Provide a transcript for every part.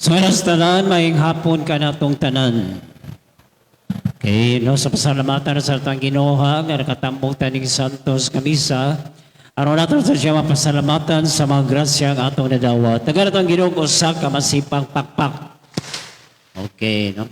So tanan, maayong hapon kanatong tanan. Okay, no, sa pasalamatan sa atong Ginoo nga nakatambong ta ning Santos nga misa. Aron nato sa siya mapasalamatan sa mga grasya ang atong nadawat. Tagaan natong Ginoo usa ka masipang pakpak. Okay, no?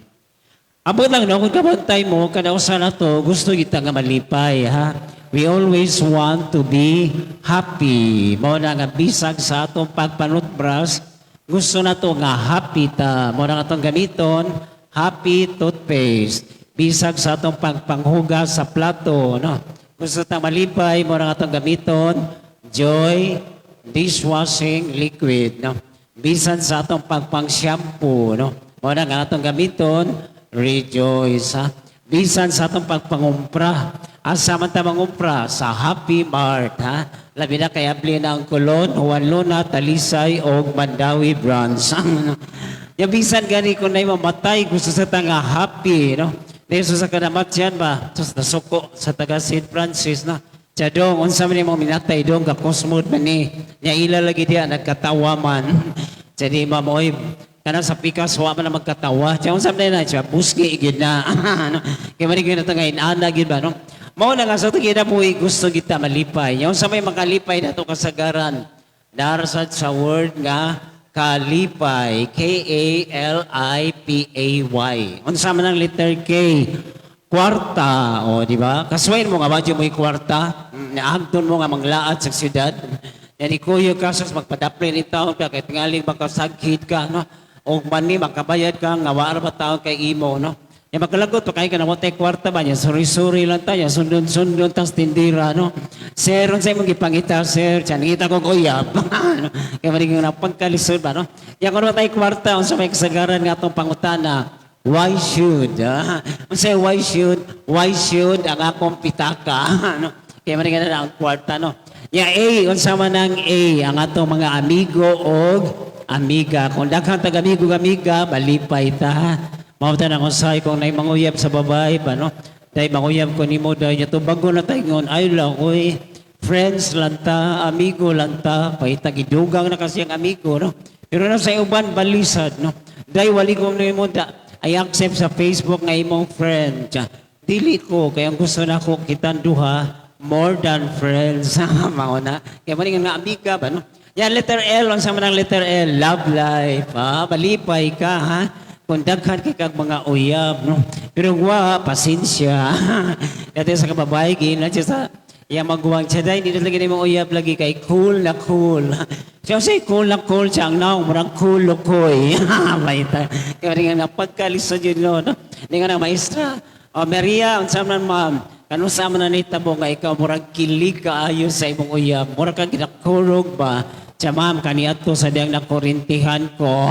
Ambot lang, no, kung kabantay mo, kada usa nato, gusto kita nga malipay, ha? We always want to be happy. Mao na nga bisag sa atong pagpa-toothbrush, gusto nato nga happy ta. Mao na nga atong gamiton, Happy toothpaste. Bisag sa atong pagpanghugas sa plato, no? Gusto ta malipay, mao na nga atong gamiton, Joy dishwashing liquid, no? Bisan sa atong pagpang-shampoo, no? Mao na nga atong gamiton, Rejoice, ha? Bisan sa atong pagpangumpra. Asa man ta mangumpra? Sa Happy Mart, ha? Labi na kay abli na ang Colon, Juan Luna, Talisay, o Mandaue branch. Ya, bisan gani kung naay mamatay, gusto sa ta nga happy, no? Dahil sa kanamatyan ba? Sus, nasuko sa taga St. Francis, no? Siya dong, unsa man imong minatay dong, gakosmod man ni. Nya ila lagi diya, nagkatawa man. Jadi ma'am, oy, kanang sa pikas, wa man na magkatawa. Siya, unsa man na siya, busgi gid na. No? Kaya man gyud na nga inana gid ba, no? Mao na nga sa atong kinabuhi, gusto kita malipay. Nya unsa may makalipay nato kasagaran? Narsad sa word nga kalipay, kalipay. Unsa man ang letter K? Kwarta, o di ba? Kaswain mo nga wa mo kwarta, naagton mo nga manglaad sa syudad. Yan ikuyo ka sa magpadapli ni taon ka kay tingaling makasagkit ka, no? O mani makabayad ka nga wa ra ba taon kay imo, no? Ya, magkalagot pa kay ka na tay kwarta ba niya, suri-suri lang tayo, sundon-sundon tas tindira, no? Sir, unsa imong gipangita, sir? Tiyan, ngita ko uyab. No? Kaya maning nga pagkalisod ba, no? Ya, kung tay kwarta, unsa may kasagaran nga atong pangutana? Why should? Ah? Unsa why should? Why should ang akong pitaka? No? Kaya maning nga ang kwarta, no? Ya, A, unsa man ang A? Ang atong mga amigo og amiga. Kung daghang tag-amigo ug amiga, malipay ta. Ha? Mao ta nang usahay kung nay manguyab sa babae ba, no? Dahil manguyab ko nimo dahil niya to bago na tayo ay lang, oy, friends lang ta, amigo lang ta, pahita gidugang na kasi ang amigo, no? Pero na sa uban balisad, no? Dahil wali ko nimo da, I accept sa Facebook nga imong friend. Tiya, dili ko, kaya ang gusto na ko kitang duha, more than friends. Mao na. Kaya man nga amiga ba, no? Yan, letter L, unsa man ang letter L? Love life. Ah, malipay ka, ha? Kung daghan kay kag mga uyab, no? Pero wa, pasensya. Dati sa kababae, ginan siya sa iya maguwang siya, dahil hindi na lagi na uyab lagi kay cool na cool. Siya say cool na cool siya, ang naong, murang cool lukoy. Baita. Kaya nga pagkalisod yun, no? Hindi nga na, maestra. O, Maria, unsa man ma'am, kanu sa man na nitabo nga ikaw murag kilig kaayo sa imong uyab, murag kang ginakurog ba? Siya ma'am, kaniadto sa diyang nakurintihan ko.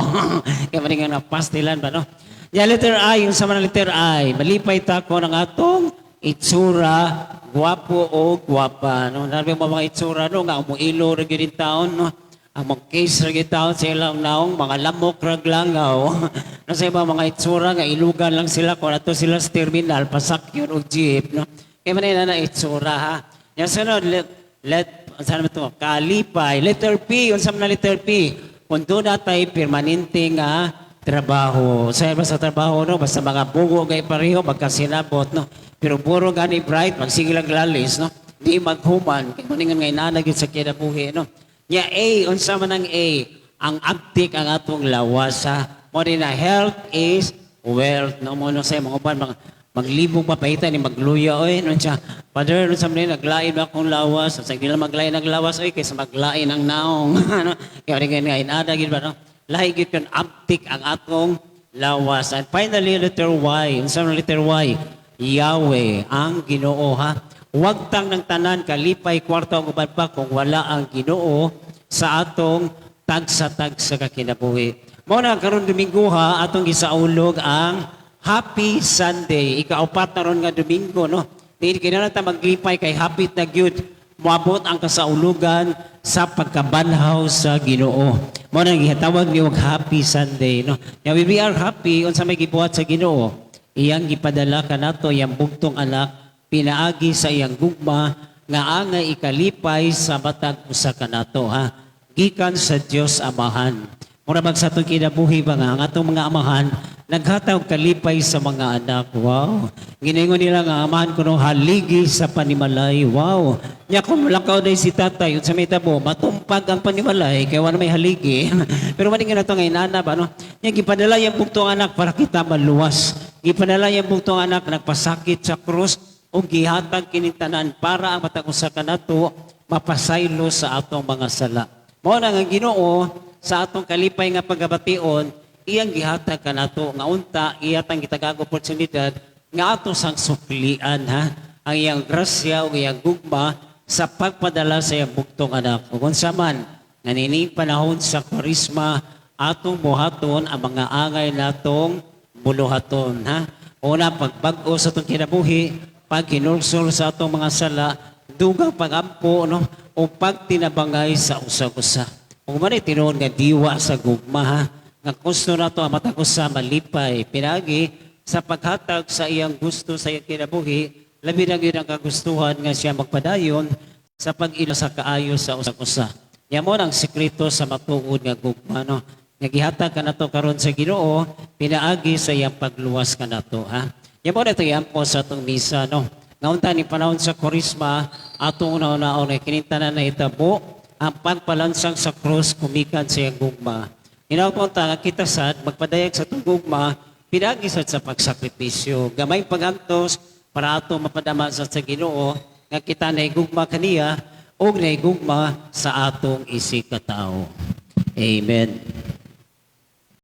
Kaya man nga napastilan ba, no? Ya, letter I, yung sa mga letter I, malipay ta ko ng atong itsura, gwapo o gwapa. No? Nabi mo mga itsura, no? Nga umuilo ra gyud in taon, no? Ang mga case ra gyud taon sa ilang naong, mga lamok rag langaw. No, sa iba mga itsura nga ilugan lang sila kung ato sila sa terminal, pasakyon og jeep. No? Kaya man na itsura, ha? Yan sunod, let saan naman to? Kalipay. Letter P, unsa man na letter P? Kung doon natay permanente nga trabaho. Sa iba sa trabaho, no, basta mga bugo kay pareho, magkasinabot, no? Pero puro gani bright, magsige lang lalis, no? Di maghuman. Kay maningan nga inana gyud sa kinabuhi, no? Nya A, unsa man ang A? Ang abtik ang atong lawas, ha? Mo na health is wealth, no? Mo no sa mga uban mga maglibog pa paita ni magluya oy nun siya. Father, nun sa mga naglain ba akong lawas? Sa hindi lang maglain ang lawas oy kaysa maglain ang naong, ano? Kaya rin nga inada gid ba, no? Lahi gid kun abtik ang atong lawas. And finally, letter Y. Unsa man letter Y? Yahweh, ang Ginoo, ha. Wagtang ng tanan, kalipay, kwarta ug uban pa kung wala ang Ginoo sa atong tagsa-tagsa ka kinabuhi. Mao na karon Domingo, ha, atong gisaulog ang Happy Sunday. Ikaupat na ron nga Domingo, no? Di kinahanglan ta maglipay kay hapit na gyud moabot ang kasaulugan sa pagkabanhaw sa Ginoo. Mao na gitawag ni og Happy Sunday, no? Nya we are happy unsa may gibuhat sa Ginoo. Iyang gipadala kanato iyang bugtong anak pinaagi sa iyang gugma nga angay ikalipay sa matag usa kanato, ha. Gikan sa Dios Amahan. Mura bag sa atong kinabuhi ba nga ang atong mga amahan naghatag og kalipay sa mga anak. Wow. Giningon nila nga amahan kuno haligi sa panimalay. Wow. Nya kung mulakaw day si tatay, unsa may tabo, matumpag ang panimalay kay wala may haligi. Pero maning nga nato nga inana ba, no? Nya gipadala yang bugtong anak para kita maluwas. Gipadala yang bugtong anak, nagpasakit sa krus ug gihatag kining tanan para ang matag usa kanato mapasaylo sa atong mga sala. Mao na nga Ginoo sa atong kalipay nga pagkabation, iyang gihatag kanato nga unta iyatang gitagag oportunidad nga ato sang suklian, ha, ang iyang grasya ug iyang gugma sa pagpadala sa iyang bugtong anak. Ug unsa man nga nining panahon sa Kwaresma, atong buhaton ang mga angay natong buluhaton, ha. Una, pagbag-o sa atong kinabuhi, paghinulsol sa atong mga sala, dugang pagampo, no, o pagtinabangay sa usag-usa. Ug man tinuod nga diwa sa gugma, ha, nga gusto nato ang matag usa malipay pinagi sa paghatag sa iyang gusto sa iyang kinabuhi, labi na gyud ang kagustuhan nga siya magpadayon sa pag-ilo sa kaayo sa usag-usa. Nya mo ang sekreto sa matuod nga gugma, no, nga gihatag kanato karon sa Ginoo pinaagi sa iyang pagluwas kanato, ha. Nya mo na ito po sa atong misa, no, nga unta ni panahon sa Kwaresma, atong una-unaon nga kining tanan nahitabo, ang pagpalansang sa krus kumikan sa iyang gugma. Hinaot ta nga kita sad magpadayag sa atong gugma pinaagi sad sa pagsakripisyo. Gamay pagantos para ato mapadama sa Ginoo nga kita naigugma kaniya ug naigugma sa atong isigkatawo. Amen.